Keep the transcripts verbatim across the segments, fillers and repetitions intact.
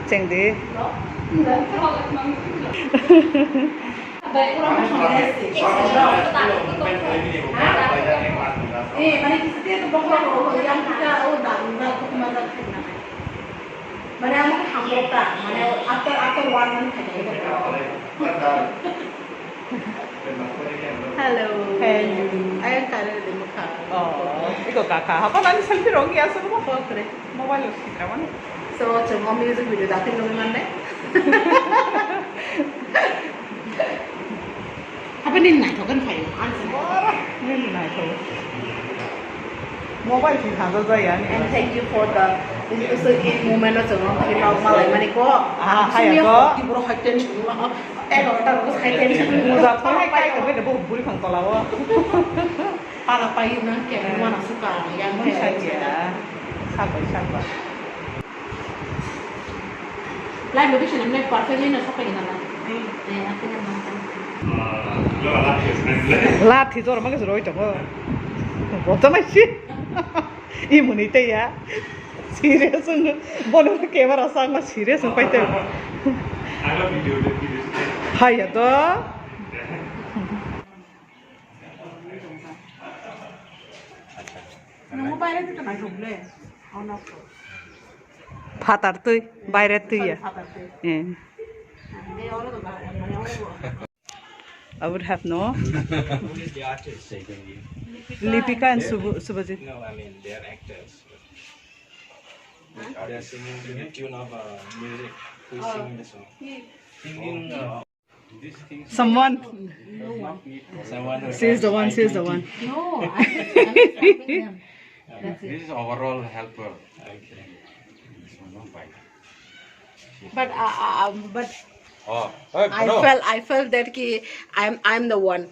Chengdi. Mane, amo khe hamjak ta, mane, after, after one month khainai. Hello. Hey. Ayang kare de mukha. Oh, iko kaka. Apa nani selfie rong ya, suruh mo kok kre. Mobile lo sitra mana? So, chungo music video datin lo mane. Apa ni naithokan phaio? Answer. Ni naithok. Mobile si thajo jaya ni. And thank you for the music in moment o chwng malai mani ko. Ah, haya ko. Di boro hai tension ma. Egarota ro hai tension. Muza phone pai ko be bo buri khang tola o. Para pai na ke mana suka ya mo. Saja. Sabai sabai. Live location emne perfectly no sopai gana na. Eh, akhirnya mantan. Lathi jor mage roi tongo. Botama si. I muni te ya. Serious wng. Bono camera sang ma serious wng pai te. Hai ya to. Nunggu bayar itu tenang dulu. Oh, no. Phatar twi, baire twi ya. Phatar twi. Eh. I would have no. Who is the artist? Lipika and Subhajit. No, I mean, they are actors. They are singing to the tune of, uh, music. Who is singing the song? Singing, uh, Someone. Someone who She's the one, she's the one. No, I'm just, I'm just helping them. That's it. This is overall helper. Okay. But, uh, uh, um, but Oh, hey, I felt, I felt that ki I'm, I'm the one.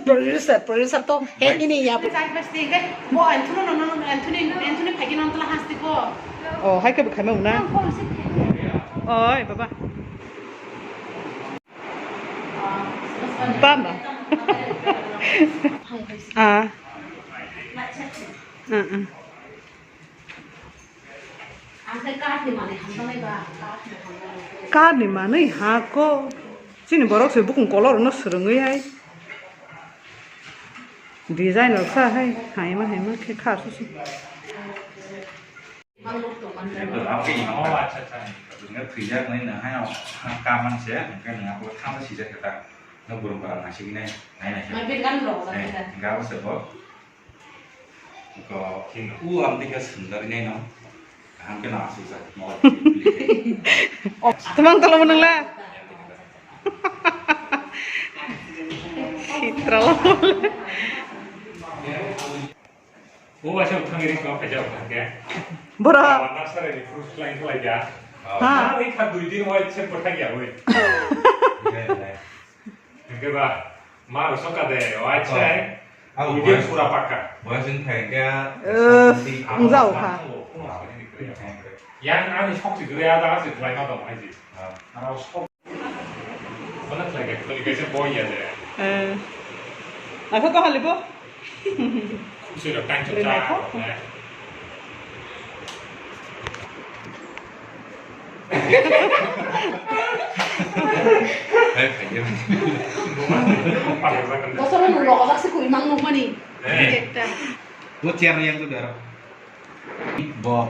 Producer, producer to hei nini ya. Mo Anthony no, no, Anthony, Anthony phagi non tla hasti ko. Oh, hai ke bkhai mo na. Oi, baba. Baba. Ah. Ah, ah. Kar ni manwi ha ko. Chini borok se bukung kolor no swrwngwi hai. Design rok sa hai. Haima haima khe kha susu. Abo ino. Oh, acha, acha. Nang thwijak nai nang hai, ha, kaman se, hingke nang abo thangma sijak khe ta. Nang burung barang nai sigini, nai nai. Mai bir kan rok, eh, hingke abo se bo. Ko, u am dikhe sundar nai no. Kaham khe no asuk jak. Twmang tolo mwnang la. Sitra. O waisa uthang iri kau kaisa uthang ke. Bora. Awan nasare ni fruit fly fly ja. Ha. Ari kha dui din wai se bwthai ya wai. Hingke ba, ma rok soka de, o acha, ah, video boys, pura pakka. Boys wng thai khe, eh, santi. Wngjao kha. Yang ani sok si gre ada si khlai ma tong hai si. Ah. Aro sok. Mana khlai khe, khlai khe se boy ya de. Eh. Aku kau halibo? Khumsui rok tang chok cha rok ne. Hai, phai ya. Bosor no rok jak se kui mang nung mani. Eh. Ekta. Bo chair yang tu daro. Bo.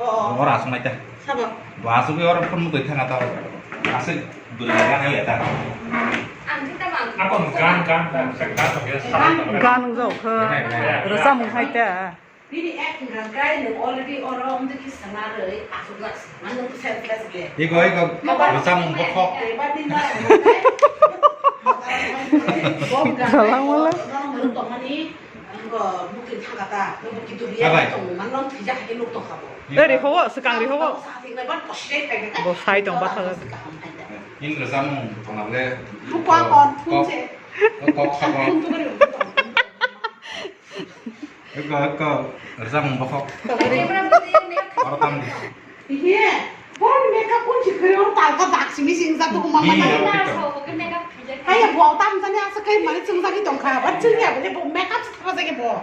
Oh, oh. Ora asung naita. Sabo. Bo asung ke ora phone mukoi thanga ta. Asik bwrwi gan ya ta. Ang thik ta mang. Ako gan, gan, gan, gan, gan. Gan wngjao kha. Rwchapmung hai ta. Bini acting rang kai no already oro amtwi khe sana rwi asuk jak se. Mano to selfless ge. Iko, iko. Rwchapmung bokhok. Bad ni na. Bom gan. Salam wala. Tongmani. Ang bo bukti thangkha ta, bo bukti tu biya. Abai. Tong man non thwijak hai nuk tong kha bo. Eri hobo, swkang ri hobo. Sa thik na ban kosi dai thai. Bo sai tong ba thang. Kaham thai da. In rwchapmung tong le. Bukwa kon phun se. Kok sabo. Phun tu bari. Ekko, ekko, rwchapmung bokhok. Oro tam di. Iya, bon makeup. Sikri oro talka dak simi sing jatu kuma mana. Hai ya, bo tam jani asa kai mani chung jani tongkha. Ba chung ya bole bo makeup sa jage bo.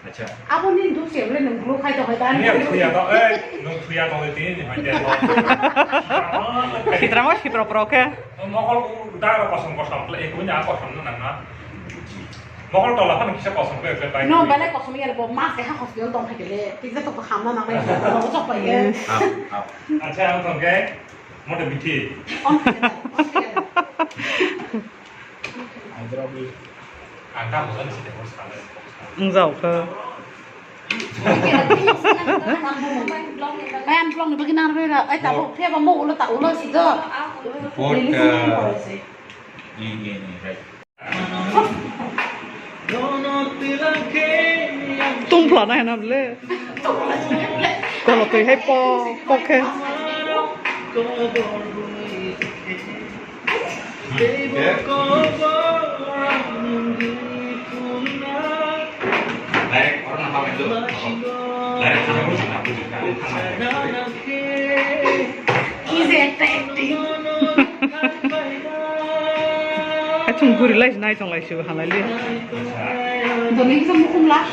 Acha. Abo ni duk se bole nung bulu khai to hai dan. Ni thuya to, eh, nung thuya to tini ni hai to. Sitra mo sitra pro ke. Mokol dara kosong kosong le ekuni a kosong na na. Mokol tola phano kisa kosom khe khe pai. No, belai kosom ya bo mas khe ha hospital tong thai le. Pizza to khamna nang nai. Bo chok pai ye. Acha, ang tong khe mote bithi. On khe, on khe. Ang ta bulan sini bos kale. Ang jao khe. Ai, ang vlog ni bagwi nang rwira. Ai, ta bo, phia ba mo ulo ta ulo si do. Port, uh, ini, ini, right. Tungphla na hena ble. Kolo twi hai po, po khe. Direct oro na hamai do. Direct thana bujik na bujik na thana. Is it acting? Achung guri lai nai tong lai sibo halai le. Doni kisa mukhum la.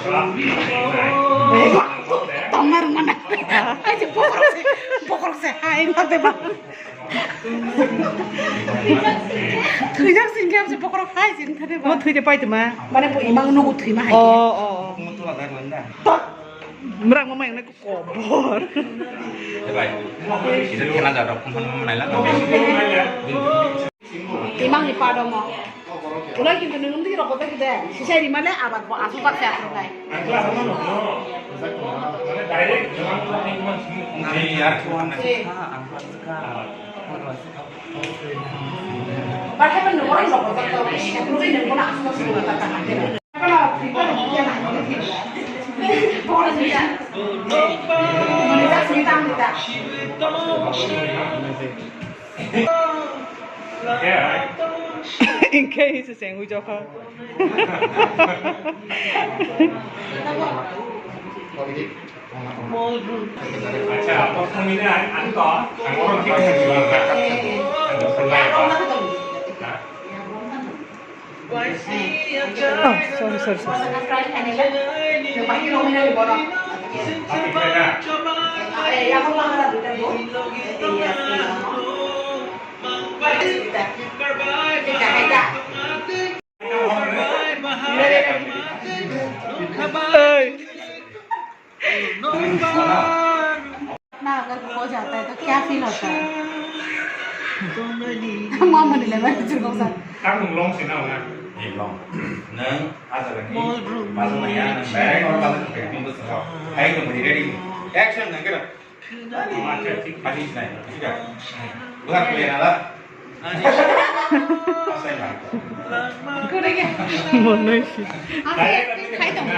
Tongmar mana. Aje bokrok se, bokrok se, hai ma de ba. Thwijak sing khe se bokrok hai sing thade ba. Mo thwi de pai tma. Mane bo imang nugu thwi ma hai. Oh, oh, oh. Mrang mo mai na. Kobor. Bai. Kisa khena ja rok phone phone naila. Imang ni pa domo. Ulai kintu nung di rok kote kide. Sisai rimale abar bo asu tak se asu kai. Ni yar ko ang ka ang ka. Bahkan nung orang rok kote kide. Nung di nung kona asu tak se kona tak tak. Engke se sengwi jokha. Acha, prothom ini ang to, ang orang kita sendiri. Oh, sorry, sorry, sorry. Hey. ना अगर हो जाता है तो क्या फील होता है? Mama ni le ba chukong sa. Tang nung long sina wala. Ni long. Nang aja lagi. Masa maya nang direct or masa kayak ni bos. Hai nung ready. Action nang kira. Acha, thik. Aji nai. Thik hai. Bukan kuliah nala. Monoi si. Ate khai tong.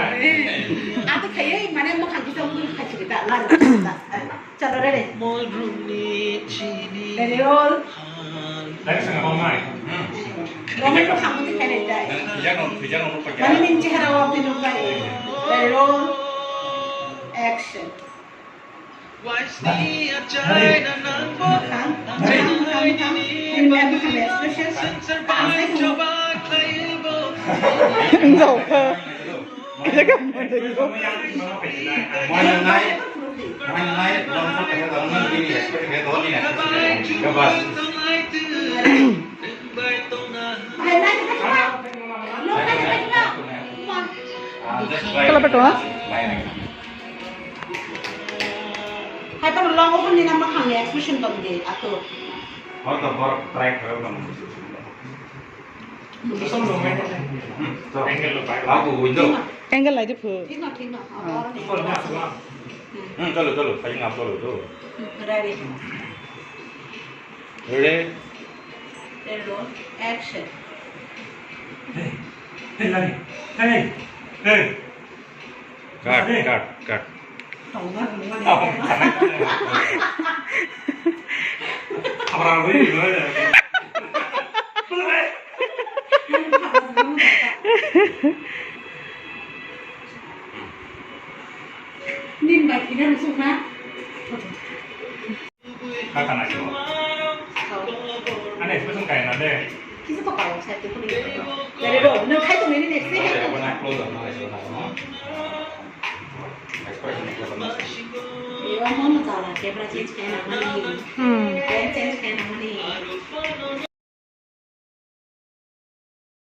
Ate khai mane mo khang kisa mo khai si ta la. Chalo ready. Ready roll. Dari sanga bang mai. Roman ko khang mo khai dai. Mane min chehara wa pinu kai. Ready roll. Action. Kala beto, ha? Hai to long open ni nama khang expression dong de ato. Hor to bor try karo dong. Hmm, so. Angle lo pai. Aku window. Angle lai de phu. Thik no, thik no. Hmm, chalo, chalo. Phai na chalo to. Ready. Ready. Ready. Action. Hey, hey, Larry. Hey, hey. Cut, cut, cut. Nin bai kina rusuk na. Kaka na yo. Ani expression kaya na de. Kisa pa kaya sa te kuni. Dari ro, nang khai to nini next day. Wana close up na so na no. Expression ni kaya na. Yo mo no jala camera change kaya na mani. Hmm. Lens change kaya na mani.